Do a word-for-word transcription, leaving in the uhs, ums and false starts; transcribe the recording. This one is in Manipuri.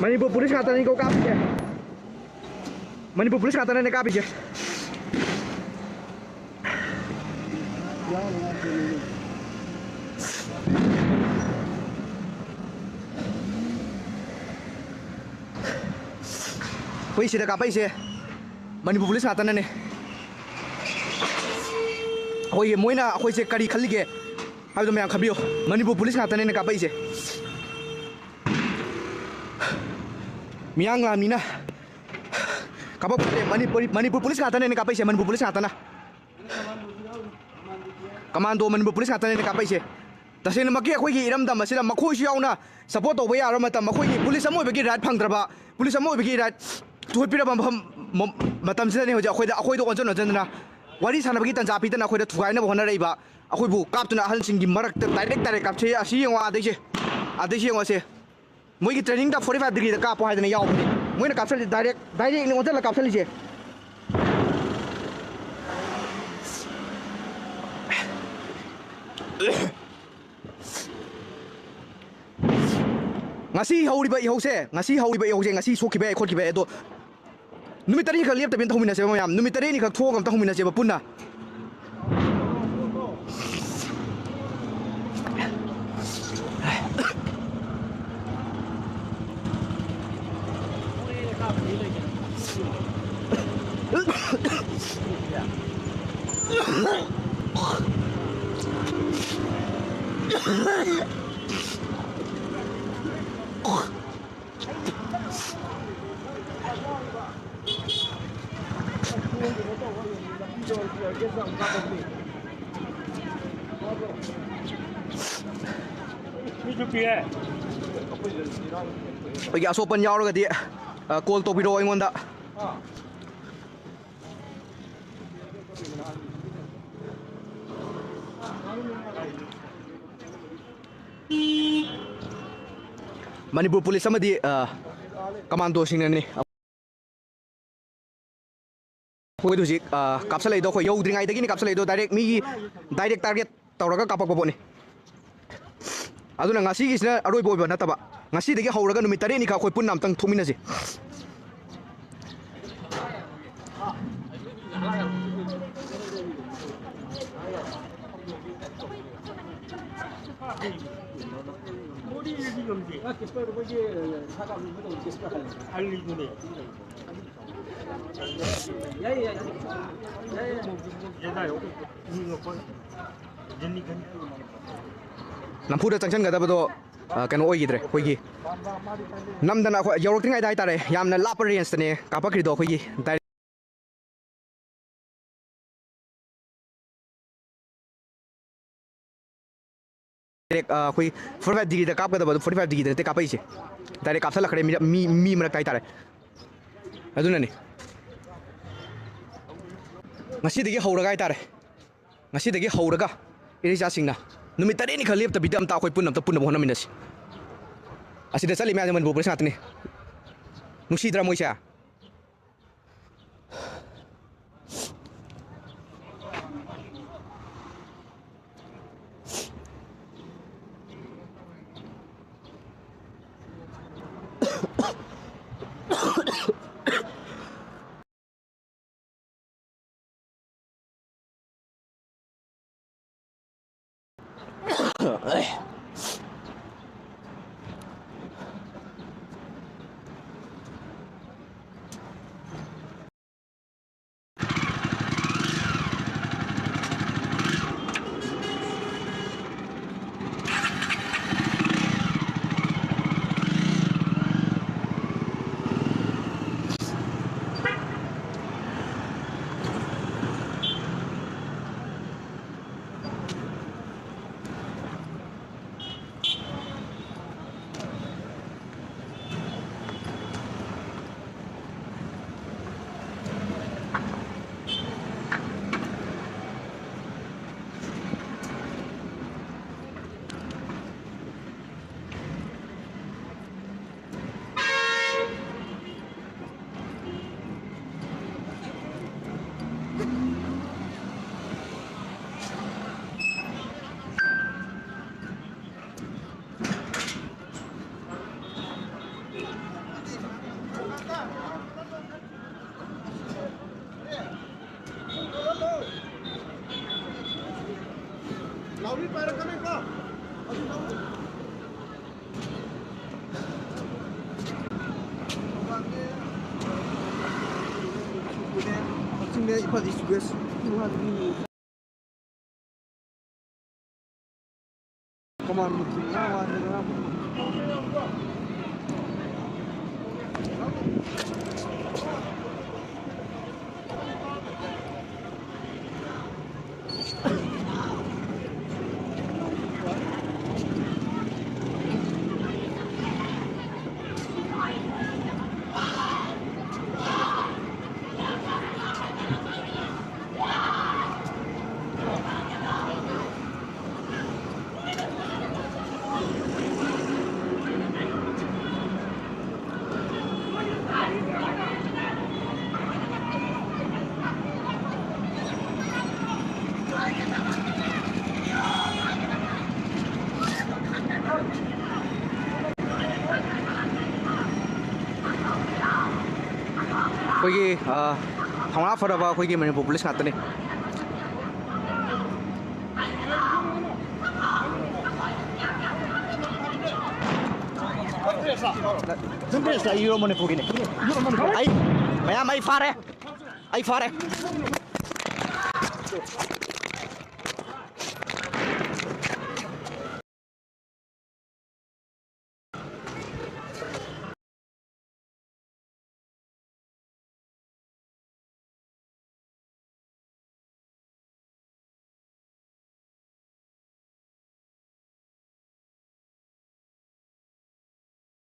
ꯃꯅꯤꯄꯨꯔ ꯄꯨꯂꯤꯁ ꯉꯥꯛꯇꯅꯤꯀꯣ ꯀꯥꯞꯄꯤꯁꯦ꯫ ꯃꯅꯤꯄꯨꯔ ꯄꯨꯂꯤꯁ ꯉꯥꯛꯇꯅꯅꯦ ꯀꯥꯞꯄꯤꯁꯦ꯫ ꯑꯩꯈꯣꯏ ꯁꯤꯗ ꯀꯥꯞꯄꯛꯏꯁꯦ ꯃꯅꯤꯄꯨꯔ ꯄꯨꯂꯤꯁ ꯉꯥꯛꯇꯅꯅꯦ꯫ ꯑꯩꯈꯣꯏꯒꯤ ꯃꯣꯏꯅ ꯑꯩꯈꯣꯏꯁꯦ ꯀꯔꯤ ꯈꯜꯂꯤꯒꯦ ꯍꯥꯏꯕꯗꯣ ꯃꯌꯥꯝ ꯈꯟꯕꯤꯌꯨ꯫ ꯃꯅꯤꯄꯨꯔ ꯄꯨꯂꯤꯁ ꯉꯥꯛꯇꯅꯦꯅ ꯀꯥꯞꯄꯛꯏꯁꯦ꯫ ꯃꯤꯌꯥꯡ ꯂꯥꯟꯃꯤꯅ ꯀꯥꯞꯄꯛꯄꯁꯦ ꯃꯅꯤꯄꯨꯔꯤ, ꯃꯅꯤꯄꯨꯔ ꯄꯨꯂꯤꯁ ꯉꯥꯛꯇꯅꯦꯅ ꯀꯥꯞꯄꯛꯏꯁꯦ, ꯃꯅꯤꯄꯨꯔ ꯄꯨꯂꯤꯁ ꯉꯥꯛꯇꯅ꯫ ꯀꯃꯥꯟꯗꯣ ꯃꯅꯤꯄꯨꯔ ꯄꯨꯂꯤꯁ ꯉꯥꯛꯇꯅꯦꯅ ꯀꯥꯞꯄꯛꯏꯁꯦ꯫ ꯇꯁꯦꯡꯅꯃꯛꯀꯤ ꯑꯩꯈꯣꯏꯒꯤ ꯏꯔꯝꯗꯝ ꯑꯁꯤꯗ ꯃꯈꯣꯏꯁꯨ ꯌꯥꯎꯅ ꯁꯄꯣꯔꯠ ꯇꯧꯕ ꯌꯥꯔꯕ ꯃꯇꯝ, ꯃꯈꯣꯏꯒꯤ ꯄꯨꯂꯤꯁ ꯑꯃ ꯑꯣꯏꯕꯒꯤ ꯔꯥꯏꯠ ꯐꯪꯗ꯭ꯔꯕ, ꯄꯨꯂꯤꯁ ꯑꯃ ꯑꯣꯏꯕꯒꯤ ꯔꯥꯏꯠ ꯊꯨꯒꯥꯏꯕꯤꯔꯕ ꯃꯐꯝ, ꯃ-, ꯃꯇꯝꯁꯤꯗꯅꯤ ꯍꯧꯖꯤꯛ ꯑꯩꯈꯣꯏꯗ, ꯑꯩꯈꯣꯏꯗ ꯑꯣꯟꯁꯤꯟ ꯑꯣꯟꯁꯤꯟꯗꯅ ꯋꯥꯔꯤ ꯁꯥꯟꯅꯕꯒꯤ ꯇꯥꯟꯖꯥ ꯄꯤꯗꯅ ꯑꯩꯈꯣꯏꯗ ꯊꯨꯒꯥꯏꯅꯕ ꯍꯣꯠꯅꯔꯛꯏꯕ꯫ ꯑꯩꯈꯣꯏꯕꯨ ꯀꯥꯞꯇꯨꯅ ꯑꯍꯜꯁꯤꯡꯒꯤ ꯃꯔꯛꯇ ꯗꯥꯏꯔꯦꯛ ꯗꯥꯏꯔꯦꯛ ꯀꯥꯞꯁꯦ꯫ ꯑꯁꯤ ꯌꯦꯡꯉꯣ, ꯑꯗꯩꯁꯦ, ꯑꯗꯩꯁꯦ ꯌꯦꯡꯉꯣꯁꯦ꯫ ꯃꯣꯏꯒꯤ ꯇ꯭ꯔꯦꯅꯤꯡꯗ forty five degree ꯗ ꯀꯥꯞꯄꯣ ꯍꯥꯏꯗꯅ ꯌꯥꯎꯕꯅꯦ꯫ ꯃꯣꯏꯅ ꯀꯥꯞꯁꯜꯂꯤꯁꯦ ꯗꯥꯏꯔꯦꯛ, ꯗꯥꯏꯔꯦꯛꯅꯦ ꯑꯣꯟꯁꯤꯜꯂ ꯀꯥꯞꯁꯜꯂꯤꯁꯦ꯫ ꯉꯁꯤ ꯍꯧꯔꯤꯕ ꯏꯍꯧꯁꯦ, ꯉꯁꯤ ꯍꯧꯔꯤꯕ ꯏꯍꯧꯁꯦ, ꯉꯁꯤ ꯁꯣꯛꯈꯤꯕ ꯌꯥꯏ, ꯈꯣꯠꯈꯤꯕ ꯌꯥꯏ, ꯑꯗꯣ ꯅꯨꯃꯤꯠ ꯇꯔꯦꯠꯅꯤꯈꯛ ꯂꯦꯞꯇꯕꯤ ꯑꯝꯇ ꯍꯧꯃꯤꯟꯅꯁꯦꯕ ꯃꯌꯥꯝ꯫ ꯅꯨꯃꯤꯠ ꯇꯔꯦꯠꯅꯤꯈꯛ ꯊꯣꯛꯑꯒ ꯑꯝꯇ ꯍꯧꯃꯤꯟꯅꯁꯦꯕ ꯄꯨꯟꯅ꯫ ꯑꯩꯒꯤ ꯑꯁꯣꯛꯄꯟ ꯌꯥꯎꯔꯒꯗꯤ, ꯑ, ꯀꯣꯜ ꯇꯧꯕꯤꯔꯛꯑꯣ ꯑꯩꯉꯣꯟꯗ꯫ ꯃꯅꯤꯄꯨꯔ ꯄꯨꯂꯤꯁ ꯑꯃꯗꯤ, ꯑ, ꯀꯃꯥꯟꯗꯣꯁꯤꯡꯅꯅꯤ꯫ ꯑꯩꯈꯣꯏꯗ ꯍꯧꯖꯤꯛ, ꯑ, ꯀꯥꯞꯁꯜꯂꯛꯏꯗꯣ ꯑꯩꯈꯣꯏ ꯌꯧꯗ꯭ꯔꯤꯉꯩꯗꯒꯤꯅꯤ ꯀꯥꯞꯁꯜꯂꯛꯏꯗꯣ꯫ ꯗꯥꯏꯔꯦꯛ ꯃꯤꯒꯤ ꯗꯥꯏꯔꯦꯛ ꯇꯥꯔꯒꯦꯠ ꯇꯧꯔꯒ ꯀꯥꯞꯄꯛꯄ ꯄꯣꯠꯅꯤ꯫ ꯑꯗꯨꯅ ꯉꯁꯤꯒꯤꯁꯤꯅ ꯑꯔꯣꯏꯕ ꯑꯣꯏꯕ ꯅꯠꯇꯕ꯫ ꯉꯁꯤꯗꯒꯤ ꯍꯧꯔꯒ ꯅꯨꯃꯤꯠ ꯇꯔꯦꯠꯅꯤꯈꯛ ꯑꯩꯈꯣꯏ ꯄꯨꯟꯅ ꯑꯝꯇꯪ ꯊꯣꯛꯃꯤꯟꯅꯁꯤ꯫ ꯅꯝꯐꯨꯗ ꯆꯪꯁꯤꯟꯒꯗꯕꯗꯣ, ꯑ, ꯀꯩꯅꯣ ꯑꯣꯏꯈꯤꯗ꯭ꯔꯦ, ꯑꯩꯈꯣꯏꯒꯤ ꯅꯝꯗꯅ ꯑꯩꯈꯣꯏ ꯌꯧꯔꯛꯇ꯭ꯔꯤꯉꯩꯗ ꯍꯥꯏꯇꯥꯔꯦ, ꯌꯥꯝꯅ ꯂꯥꯞꯄ ꯔꯦꯟꯖꯇꯅꯦ ꯀꯥꯞꯄꯛꯈ꯭ꯔꯤꯗꯣ꯫ ꯑꯩꯈꯣꯏꯒꯤ ꯗꯥꯏꯔꯦꯛ ꯑꯩꯈꯣꯏ ꯐꯣꯔꯇꯤ ꯐꯥꯏꯚ ꯗꯤꯒ꯭ꯔꯤꯗ ꯀꯥꯞꯀꯗꯕꯗꯣ, ꯐꯣꯔꯇꯤ ꯐꯥꯏꯚ ꯗꯤꯒ꯭ꯔꯤꯗ ꯅꯠꯇꯦ ꯀꯥꯞꯄꯛꯏꯁꯦ, ꯗꯥꯏꯔꯦꯛ ꯀꯥꯞꯁꯜꯂꯛꯈ꯭ꯔꯦ ꯃꯤ, ꯃꯤ, ꯃꯤ ꯃꯔꯛꯇ ꯍꯥꯏꯇꯥꯔꯦ꯫ ꯑꯗꯨꯅꯅꯤ ꯉꯁꯤꯗꯒꯤ ꯍꯧꯔꯒ ꯍꯥꯏꯇꯥꯔꯦ, ꯉꯁꯤꯗꯒꯤ ꯍꯧꯔꯒ ꯏꯔꯩꯆꯥꯁꯤꯡꯅ ꯅꯨꯃꯤꯠ ꯇꯔꯦꯠꯅꯤꯈꯛ ꯂꯦꯞꯇꯕꯤꯗ ꯑꯝꯇ ꯑꯩꯈꯣꯏ ꯄꯨꯟꯅ ꯑꯝꯇ ꯄꯨꯟꯅꯕ ꯍꯣꯠꯅꯃꯤꯟꯅꯁꯤ꯫ ꯑꯁꯤꯗ ꯆꯠꯂꯤ ꯃꯌꯥꯝꯁꯦ ꯃꯅꯤꯄꯨꯔ ꯄꯨꯂꯤꯁ ꯉꯥꯛꯇꯅꯤ꯫ ꯅꯨꯡꯁꯤꯗ꯭ꯔꯥ ꯃꯣꯏꯁꯦ? ꯀꯛꯆꯤꯡꯗ ꯏꯝꯐꯥꯜ ꯏꯁ ꯋꯦꯁ꯫ ꯀꯃꯥꯟ ꯑꯩꯈꯣꯏꯒꯤ, ꯑ, ꯊꯧꯅꯥ ꯐꯔꯕ ꯑꯩꯈꯣꯏꯒꯤ ꯃꯅꯤꯄꯨꯔ ꯄꯨꯂꯤꯁ ꯉꯥꯛꯇꯅꯤ꯫ ꯑꯩ, ꯃꯌꯥꯝ, ꯑꯩ ꯐꯥꯔꯦ꯫ ꯑꯩ ꯐꯥꯔꯦ꯫